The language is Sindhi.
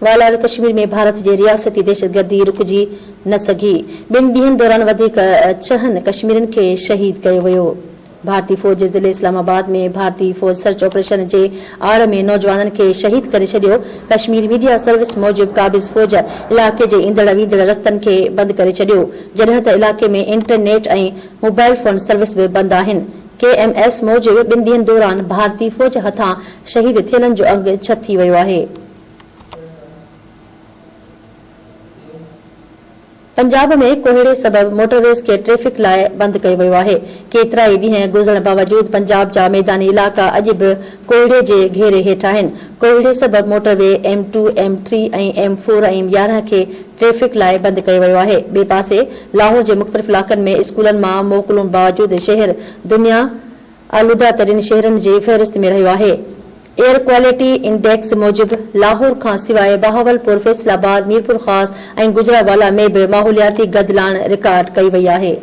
والاريل ڪشمير ۾ ڀارت جي رياستي دهشتگردي رڪجي نه سگهي، ٻن ڏينهن دوران وڌيڪ ڇهن ڪشميرين کي شهيد ڪيو ويو. ڀارتي فوج ضلعي اسلام آباد ۾ ڀارتي فوج سرچ آپريشن جي آڙ ۾ نوجوانن کي شهيد ڪري ڇڏيو. ڪشمير ميڊيا سروس موجب قابض فوج علائقي جي ايندڙ ويندڙ رستن کي بند ڪري ڇڏيو، جڏهن ته علائقي ۾ انٽرنيٽ ۽ موبائل فون سروس به بند آهن. ڪي ايم ايس موجب ٻن ڏينهن دوران ڀارتي فوج هٿان شهيد ٿيلن جو انگ ڇهه ٿي ويو آهي. پنجاب ۾ ڪوهيڙي سبب موٽرويز کي ٽريفڪ لاء بند ڪيو ويو آهي. ڪيترائي ڏينهن گذرڻ باوجود پنجاب جا ميداني علائقا اڄ به ڪوهيڙي جي گهيري هيٺ آهن. ڪوهيڙي سبب motorway M two, M three ۽ M four ۽ M 11 کي ٽريفڪ لاء بند ڪيو ويو آهي. ٻئي پاسي لاهور جي مختلف علائقن ۾ اسڪولن مان موڪلون باوجود شهر دنيا آلوده ترين شهرن جي فهرست ۾ رهيو آهي. ايئر ڪوالٽي انڊيڪس موجب لاهور کان سواء بهاولپور، فيصل آباد، ميرپورخاص ۽ گجرانوالا ۾ به ماحولياتي گدلاڻ رڪارڊ ڪئي وئي آهي.